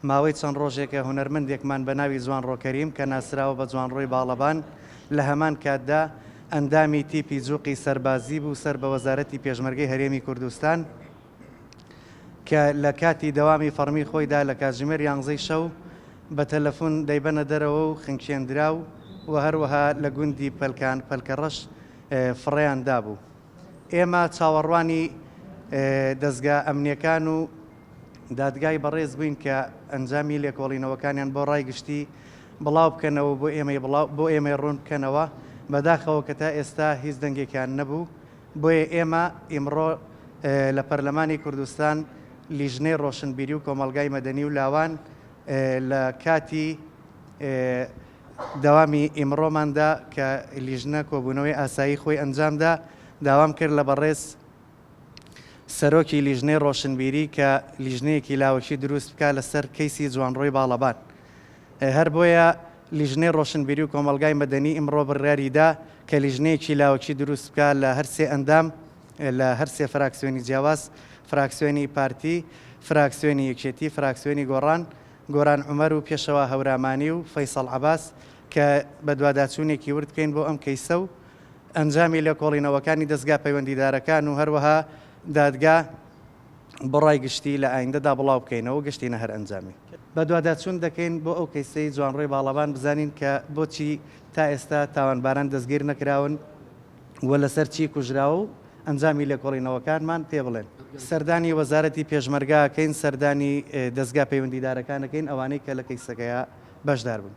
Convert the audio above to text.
ماوەی چەند ڕۆژێکە هونەرمەندێکمان بە ناوی جوانڕۆ کەریم کە ناسراوە بە جوانڕۆی باڵەبان لە هەمان کاتدا ئەندامی تیپی جوقی سەربازی بوو سەر بە وەزارەتی پێشمەرگەی هەرێمی کوردستان کە لە کاتی دەوامی فەڕمی خۆیدا لە کاتژمێر یانزەی شەو بە تەلەفون دەیبەنە دەرەوە و خنکێندرا و و هەروەها لە گوندی پەلکان پەلکەڕەش فڕێیان دابوو. ئێمە چاوەڕوانی دەزگا ئەمنیەکان و دادگای بەڕێز بووین کە ئەنجامی لێکۆڵینەوەکانیان بۆ ڕای گشتی بڵاو بکەنەوە بۆ ئێمەی بڵاو بۆ ئێمەی ڕوون بکەنەوە بەداخەوە کە تا ئێستا هیچ دەنگێکیان نەبوو بۆیە ئێمە ئیمڕۆ لە پەرلەمانی کوردستان لیژنەی ڕۆشنبیری و کۆمەڵگای مەدەنی و لاوان لە کاتی دەوامی ئیمڕۆماندا کە لیژنە کۆبوونەوەی ئاسایی خۆی ئەنجامدا داوام کرد لە بەڕێز سەرۆکی لیژنەی ڕۆشنبیری کە لیژنەیەکی لاوەکی دروست بکا لەسەر کەیسی جوانڕۆی باڵەبان. هەر بۆیە لیژنەی ڕۆشنبیری و کۆمەڵگای مەدەنی ئیمڕۆ بڕیاری دا کە لیژنەیەکی لاوەکی دروست بکا لە هەر سێ ئەندام لە هەر سێ فراکسیۆنی جیاواز، فراکسیۆنی پارتی، فراکسیۆنی یەکێتی، فراکسیۆنی گۆڕان، گۆران عومەر و پێشەوا هەورامانی و فەیسەڵ عەباس کە بەدواداچوونێکی ورد بکەین بۆ ئەم کەیسە و ئەنجامی لێکۆڵینەوەکانی دەزگا پەیوەندیدارەکان و هەروەها دادگا بۆ ڕای گشتی لە ئایندەدا بڵاو بکەینەوە و گەشتینە هەر ئەنجامێک. بەدواداچوون دەکەین بۆ ئەو کەیسەی جوانڕۆی باڵەبان بزانین کە بۆچی تا ئێستا تاوانباران دەستگیر نەکراون و لەسەر چی کوژراوە و ئەنجامی لێکۆڵینەوەکانمان پێ بڵێن. سەردانی وەزارەتی پێشمەرگە ئەکەین، سەردانی دەزگا پەیوەندیدارەکان ئەکەین ئەوانەی کە لە کەیسەکەیا بەشدار بوون.